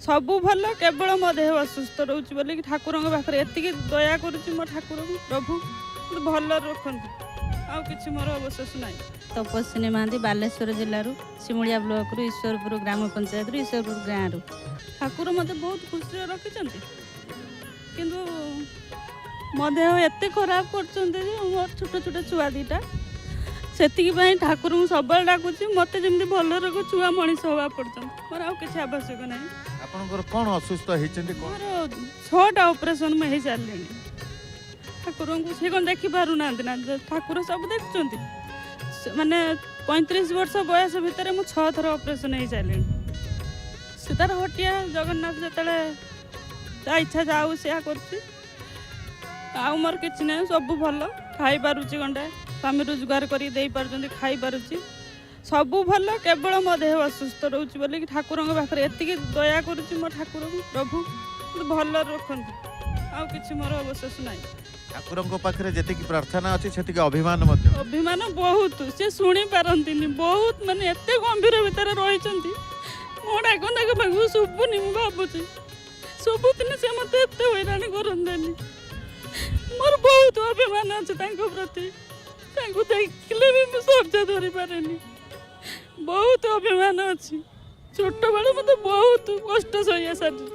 ସବୁ ଭଲ, କେବଳ ମୋ ଦେହ ଅସୁସ୍ଥ ରହୁଛି ବୋଲି ଠାକୁରଙ୍କ ପାଖରେ ଏତିକି ଦୟା କରୁଛି ମୋ ଠାକୁରଙ୍କୁ, ପ୍ରଭୁ ମୋତେ ଭଲରେ ରଖନ୍ତୁ, ଆଉ କିଛି ମୋର ଅବଶୋଷ ନାହିଁ। ତପସ୍ୱିନୀ ମହାନ୍ତି, ବାଲେଶ୍ୱର ଜିଲ୍ଲାରୁ, ସିମୁଳିଆ ବ୍ଲକରୁ, ଈଶ୍ୱରପୁର ଗ୍ରାମ ପଞ୍ଚାୟତରୁ, ଈଶ୍ୱରପୁର ଗାଁରୁ। ଠାକୁର ମୋତେ ବହୁତ ଖୁସିରେ ରଖିଛନ୍ତି, କିନ୍ତୁ ମୋ ଦେହ ଏତେ ଖରାପ କରୁଛନ୍ତି ଯେ ମୋର ଛୋଟ ଛୋଟ ଛୁଆ ଦୁଇଟା, ସେତିକି ପାଇଁ ଠାକୁରଙ୍କୁ ସବୁବେଳେ ଡାକୁଛି ମୋତେ ଯେମିତି ଭଲ ରଖ, ଛୁଆ ମଣିଷ ହେବା ପର୍ଯ୍ୟନ୍ତ ମୋର ଆଉ କିଛି ଆବଶ୍ୟକ ନାହିଁ। ଆପଣଙ୍କର କ'ଣ ଅସୁସ୍ଥ ହେଇଛନ୍ତି କ'ଣ? ମୋର 6ଟା ଅପରେସନ୍ ମୁଁ ହେଇସାରିଲିଣି। ଠାକୁରଙ୍କୁ ସେ କ'ଣ ଦେଖିପାରୁନାହାନ୍ତି ନା? ଠାକୁର ସବୁ ଦେଖୁଛନ୍ତି। ମାନେ 35 ବର୍ଷ ବୟସ ଭିତରେ ମୁଁ 6 ଥର ଅପରେସନ୍ ହେଇସାରିଲିଣି। ସେ ତାର ହଟିଆ ଜଗନ୍ନାଥ ଯେତେବେଳେ ତା ଇଚ୍ଛା ଯାଉ ସେୟା କରୁଛି। ଆଉ ମୋର କିଛି ନାହିଁ, ସବୁ ଭଲ, ଖାଇପାରୁଛି ଗଣ୍ଡେ, ସ୍ୱାମୀ ରୋଜଗାର କରିକି ଦେଇପାରୁଛନ୍ତି, ଖାଇପାରୁଛି, ସବୁ ଭଲ, କେବଳ ମୋ ଦେହ ଅସୁସ୍ଥ ରହୁଛି ବୋଲି ଠାକୁରଙ୍କ ପାଖରେ ଏତିକି ଦୟା କରୁଛି ମୋ ଠାକୁରଙ୍କୁ, ପ୍ରଭୁ ମୋତେ ଭଲରେ ରଖନ୍ତୁ, ଆଉ କିଛି ମୋର ଅବଶୋଷ ନାହିଁ। ଠାକୁରଙ୍କ ପାଖରେ ଯେତିକି ପ୍ରାର୍ଥନା ଅଛି ସେତିକି ଅଭିମାନ ମଧ୍ୟ। ଅଭିମାନ ବହୁତ, ସେ ଶୁଣି ପାରନ୍ତିନି, ବହୁତ ମାନେ ଏତେ ଗମ୍ଭୀର ଭିତରେ ରହିଛନ୍ତି, ମୋ ଡାକ ତାଙ୍କ ପାଖକୁ ଶୁଭୁନି। ମୁଁ ଭାବୁଛି ଶୁଭୁଥିଲେ ସେ ମୋତେ ଏତେ ହଇରାଣ କରନ୍ତେନି। ମୋର ବହୁତ ଅଭିମାନ ଅଛି ତାଙ୍କ ପ୍ରତି, ତାଙ୍କୁ ଦେଖିଲେ ବି ମୁଁ ସହ୍ୟ ଧରିପାରେନି, ବହୁତ ଅଭିମାନ ଅଛି। ଛୋଟବେଳୁ ମୋତେ ବହୁତ କଷ୍ଟ ସହି ସାରିଛି,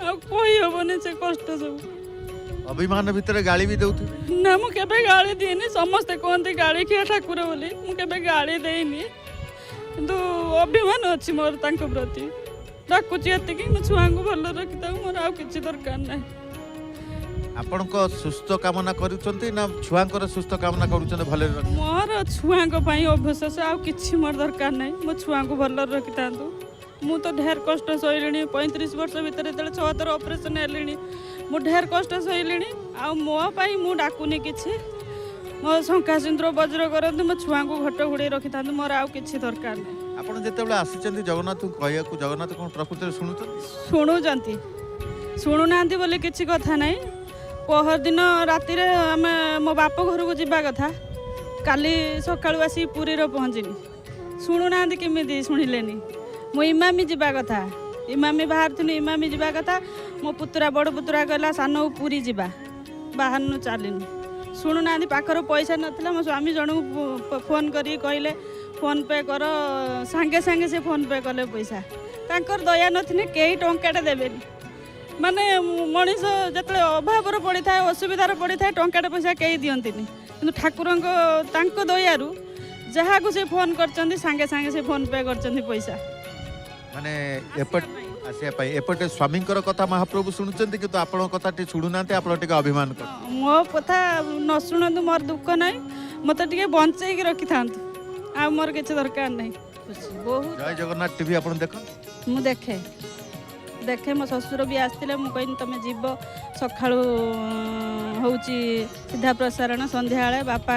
ଆଉ କହିହେବନି ସେ କଷ୍ଟ ସବୁ। ଅଭିମାନ ଭିତରେ ଗାଳି ବି ଦଉଥିବେ? ନା, ମୁଁ କେବେ ଗାଳି ଦିଏନି। ସମସ୍ତେ କୁହନ୍ତି ଗାଳି ଖିଆ ଠାକୁର ବୋଲି, ମୁଁ କେବେ ଗାଳି ଦେଇନି, କିନ୍ତୁ ଅଭିମାନ ଅଛି ମୋର ତାଙ୍କ ପ୍ରତି। ଡାକୁଛି ଏତିକି, ମୋ ଛୁଆଙ୍କୁ ଭଲ ରଖିଥାଉ, ମୋର ଆଉ କିଛି ଦରକାର ନାହିଁ। ଆପଣଙ୍କ ସୁସ୍ଥ କାମନା କରୁଛନ୍ତି ନା ଛୁଆଙ୍କର ସୁସ୍ଥ କାମନା କରୁଛନ୍ତି ଭଲରେ ରଖ? ମୋର ଛୁଆଙ୍କ ପାଇଁ ଅବଶୋଷ, ଆଉ କିଛି ମୋର ଦରକାର ନାହିଁ। ମୋ ଛୁଆଙ୍କୁ ଭଲରେ ରଖିଥାନ୍ତୁ। ମୁଁ ତ ଢେର କଷ୍ଟ ସହିଲିଣି, 35 ବର୍ଷ ଭିତରେ ଯେତେବେଳେ 6 ଥର ଅପରେସନ୍ ହେଲିଣି, ମୁଁ ଢେର କଷ୍ଟ ସହିଲିଣି। ଆଉ ମୋ ପାଇଁ ମୁଁ ଡାକୁନି କିଛି, ମୋ ଶଙ୍ଖା ସିନ୍ଦୁର ବଜ୍ର କରନ୍ତୁ, ମୋ ଛୁଆଙ୍କୁ ଘଟ ଘୋଡ଼େଇ ରଖିଥାନ୍ତୁ, ମୋର ଆଉ କିଛି ଦରକାର ନାହିଁ। ଆପଣ ଯେତେବେଳେ ଆସିଛନ୍ତି ଜଗନ୍ନାଥଙ୍କୁ କହିବାକୁ, ଜଗନ୍ନାଥ କ'ଣ ପ୍ରକୃତରେ ଶୁଣୁଛନ୍ତି? ଶୁଣୁଛନ୍ତି, ଶୁଣୁନାହାନ୍ତି ବୋଲି କିଛି କଥା ନାହିଁ। ପହରଦିନ ରାତିରେ ଆମେ ମୋ ବାପ ଘରକୁ ଯିବା କଥା, କାଲି ସକାଳୁ ଆସି ପୁରୀରେ ପହଞ୍ଚିଲି। ଶୁଣୁନାହାନ୍ତି କେମିତି ଶୁଣିଲେନି? ମୁଁ ଇମାମି ଯିବା କଥା, ଇମାମି ବାହାରିଥିଲୁ, ଇମାମି ଯିବା କଥା, ମୋ ପୁତୁରା ବଡ଼ ପୁତୁରା କହିଲା ସାନକୁ ପୁରୀ ଯିବା, ବାହାରିନୁ ଚାଲିନୁ। ଶୁଣୁନାହାନ୍ତି, ପାଖରେ ପଇସା ନଥିଲା। ମୋ ସ୍ୱାମୀ ଜଣଙ୍କୁ ଫୋନ୍ କରିକି କହିଲେ ଫୋନ୍ ପେ କର, ସାଙ୍ଗେ ସାଙ୍ଗେ ସେ ଫୋନ୍ ପେ କଲେ ପଇସା। ତାଙ୍କର ଦୟା ନଥିଲେ କେହି ଟଙ୍କାଟେ ଦେବେନି। ମାନେ ମଣିଷ ଯେତେବେଳେ ଅଭାବରେ ପଡ଼ିଥାଏ, ଅସୁବିଧାରେ ପଡ଼ିଥାଏ, ଟଙ୍କାଟେ ପଇସା କେହି ଦିଅନ୍ତିନି, କିନ୍ତୁ ଠାକୁରଙ୍କ ତାଙ୍କ ଦୟାରୁ ଯାହାକୁ ସେ ଫୋନ୍ କରିଛନ୍ତି ସାଙ୍ଗେ ସାଙ୍ଗେ ସେ ଫୋନ୍ ପେ କରିଛନ୍ତି ପଇସା। ମାନେ ଏପଟେ ଆସିବା ପାଇଁ ଏପଟେ ସ୍ୱାମୀଙ୍କର କଥା ମହାପ୍ରଭୁ ଶୁଣୁଛନ୍ତି, କିନ୍ତୁ ଆପଣଙ୍କ କଥା ଟିକେ ଶୁଣୁନାହାନ୍ତି, ଆପଣ ଟିକେ ଅଭିମାନ କର। ମୋ କଥା ନ ଶୁଣନ୍ତୁ, ମୋର ଦୁଃଖ ନାହିଁ, ମୋତେ ଟିକେ ବଞ୍ଚେଇକି ରଖିଥାନ୍ତୁ, ଆଉ ମୋର କିଛି ଦରକାର ନାହିଁ। ଖୁସି ବହୁତ। ଜୟ ଜଗନ୍ନାଥ ଟିଭି ଆପଣ ଦେଖନ୍ତି? ମୁଁ ଦେଖେ, ଦେଖେ। ମୋ ଶ୍ୱଶୁର ବି ଆସିଥିଲେ, ମୁଁ କହିଲି ତମେ ଯିବ ସକାଳୁ, ହେଉଛି ସିଧା ପ୍ରସାରଣ ସନ୍ଧ୍ୟାବେଳେ। ବାପା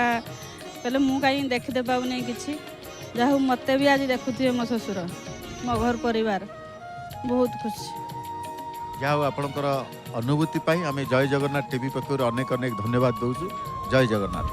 କହିଲେ ମୁଁ କାହିଁ ଦେଖିତେ ପାଉନି କିଛି। ଯାହା ହଉ ମୋତେ ବି ଆଜି ଦେଖୁଥିବେ ମୋ ଶ୍ୱଶୁର, ମୋ ଘର ପରିବାର ବହୁତ ଖୁସି। ଯାହା ହଉ ଆପଣଙ୍କର ଅନୁଭୂତି ପାଇଁ ଆମେ ଜୟ ଜଗନ୍ନାଥ ଟିଭି ପକ୍ଷରୁ ଅନେକ ଅନେକ ଧନ୍ୟବାଦ ଦେଉଛୁ। ଜୟ ଜଗନ୍ନାଥ।